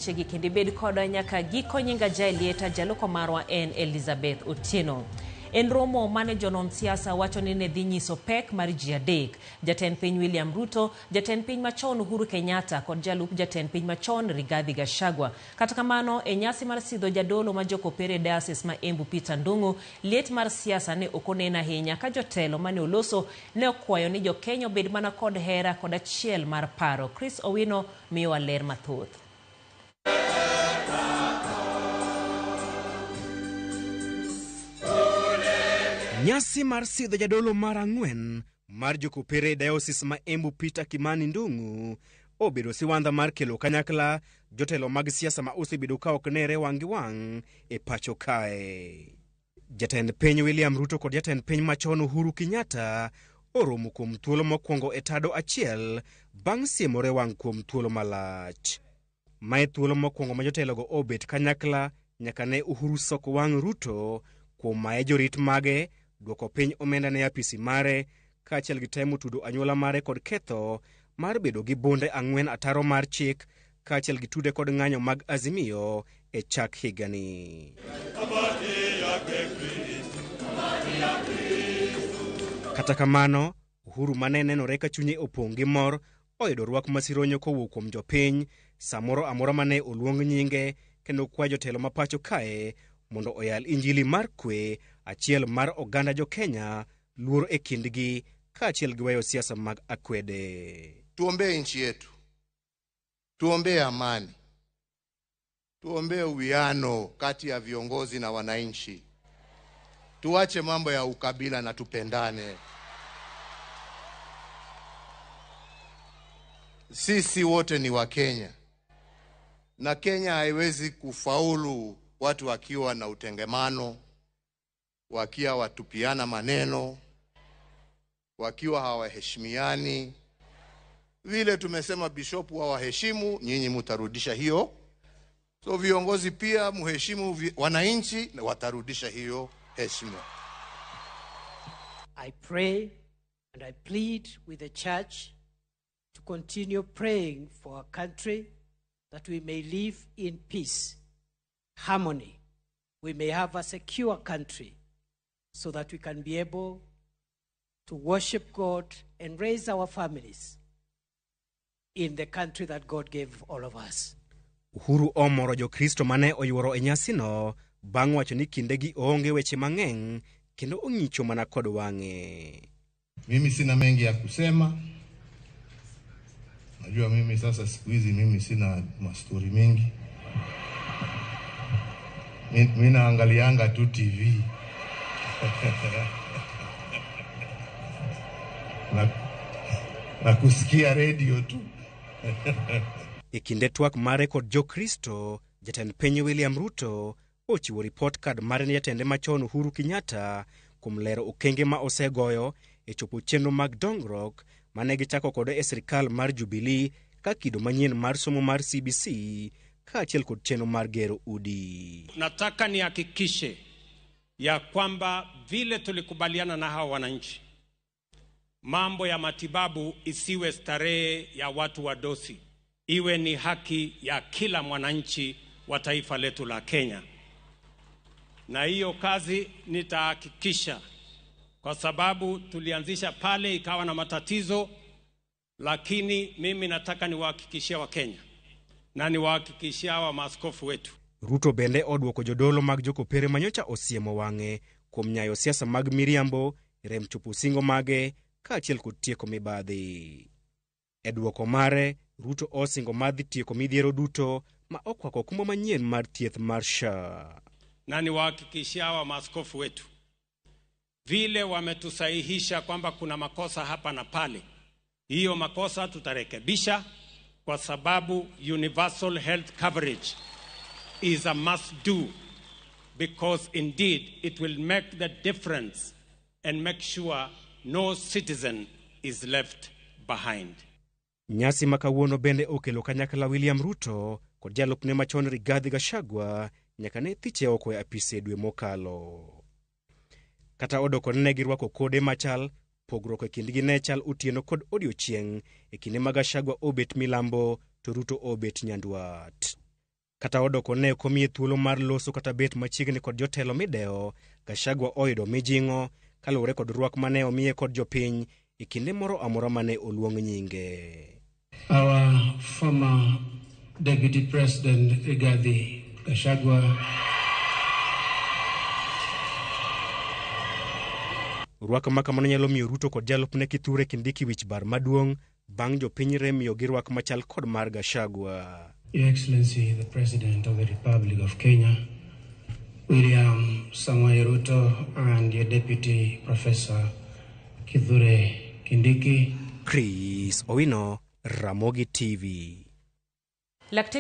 Wechegi kendo ibed kodwa nyaka giko. Nyinga Jaelieta, jaloko marwa en Elizabeth Otieno. En romo mane jonon siasa wacho ni ne dhi nyiso pek mar ji adek: jatend piny William Ruto, jatend piny machon Uhuru Kenyatta kod jalup jatend piny machon Rigathi Gachagua. Kata kamano, e nyasi mar sidho jadolo ma Jokopere Diocese ma Embu Peter Ndung'u, liet mar siasa ne ok onen ahinya ka jotelo mane oloso ne okwayo ni jokenya obed mana kod hera kod achiel mar paro. Chris Owino miyowa ler mathoth. Nyasi mar sidho jadolo mar ang'wen mar Jokopere Diocese ma Embu Peter Kimani Ndung'u obedo siwandha mar kelo kanyakla jotelo mag siasa ma osebedo ka ok nere wang' gi wang' e pacho kae. Jatend piny William Ruto kod jatend piny machon Uhuru Kenyatta oromo kuom thuolo mokwongo e tado achiel bang' siemore wang' kuom thuolo malach. Mae thuolo mokwongo ma jotelogo obet kanyakla nyaka ne Uhuru sok wang' Ruto kuom maye jorit mage, duoko piny omenda ne apisi mare, kaachiel gi temo tudo anyuola mare kod ketho mar bedo gi bunde ang'wen ataro mar chik kaachiel gi tude kod ng'anyo mag Azimio e chak higani. Kata kamano, Uhuru mane nenore ka chunye opong' gi mor oyudo rwak masironyo kowuok kuom jopiny samoro amora mane oluong nyinge kendo kwa jotelo ma pacho kae mondo oyal injili mar kwe achiel mar oganda jo-Kenya, luor e kindgi kaachiel gi weyo siasa mag akwede. Tuombee nchi yetu, tuombee amani, tuombee uwiano kati ya viongozi na wananchi, tuache mambo ya ukabila na tupendane. Sisi wote ni Wakenya na Kenya haiwezi kufaulu watu wakiwa na utengemano, wakiwa watupiana maneno, wakiwa hawaheshimiani. Vile tumesema bishopu wawaheshimu, nyinyi mutarudisha hiyo. So viongozi pia muheshimu wananchi na watarudisha hiyo heshima. I pray and I plead with the church to continue praying for our country that we may live in peace, harmony, we may have a secure country so that we can be able to worship God and raise our families in the country that God gave all of us. Uhuru omoro jokristo mane oyuoro e nyasino bang' wacho ni kindegi oonge weche mang'eny kendo ong'icho mana kod wang'e. Mimi sina mengi ya kusema. Najua mimi sasa siku hizi mimi sina mastori mengi. Mi naangalianga tu TV na kusikia radio tu. E kinde twak mare kod jokristo, jatend piny William Ruto ochiwo report card mare ne jatende machon Uhuru Kenyatta kuom lero okenge ma osegoyo e chopo chenro mag dongruok mane gichako kode e sirkal mar Jubilee ka kido manyien mar somo mar CBC kaachiel kod chenro mar gero udi. Nataka nihakikishe ya kwamba vile tulikubaliana na hawa wananchi, mambo ya matibabu isiwe starehe ya watu wadosi, iwe ni haki ya kila mwananchi wa taifa letu la Kenya. Na hiyo kazi nitahakikisha, kwa sababu tulianzisha pale ikawa na matatizo, lakini mimi nataka niwahakikishie Wakenya na niwahakikishie hawa maaskofu wetu. Ruto bende odwoko jodolo mag Jokopere manyocha osiemo wang'e kuom nyayo siasa mag miriambo, rem chopo singo mage kaachiel kod tieko mibadhi. E dwoko mare, Ruto osingo mar dhi tieko midhiero duto ma okwako okumba manyien mar thieth mar SHA. Na niwahakikishie hawa maaskofu wetu vile wametusahihisha kwamba kuna makosa hapa na pale, hiyo makosa tutarekebisha, kwa sababu universal health coverage is a must do, because indeed it will make the difference and make sure no citizen is left behind. Nyasi ma kawuono bende okelo kanyakla William Ruto kod jalupne machon Rigathi Gachagua nyaka ne thiche oko e apise dwe mokalo. Kata odoko ni ne girwako kode machal, pogruok e kindgi ne chal otieno kod odiochieng' e kinde ma Gachagua obet milambo to Ruto obet nyandwat. Kata odoko ne ok omiye thuolo mar loso kata bet machiegni kod jotelo midewo, Gachagua oyudo mijing'o kaluwore kod rwak mane omiye kod jopiny e kinde moro amora mane oluong nyinge. Our former Deputy President Rigathi Gachagua. Rwak ma kamano nyalo miyo Ruto kod jalupne Kithure Kindiki wich bar maduong' bang' jopiny remiyo gi rwak machal kod mar Gachagua. Your Excellency, the President of the Republic of Kenya, William Samoei Ruto, and your Deputy Professor Kithure Kindiki. Chris Owino, Ramogi TV. Lakteche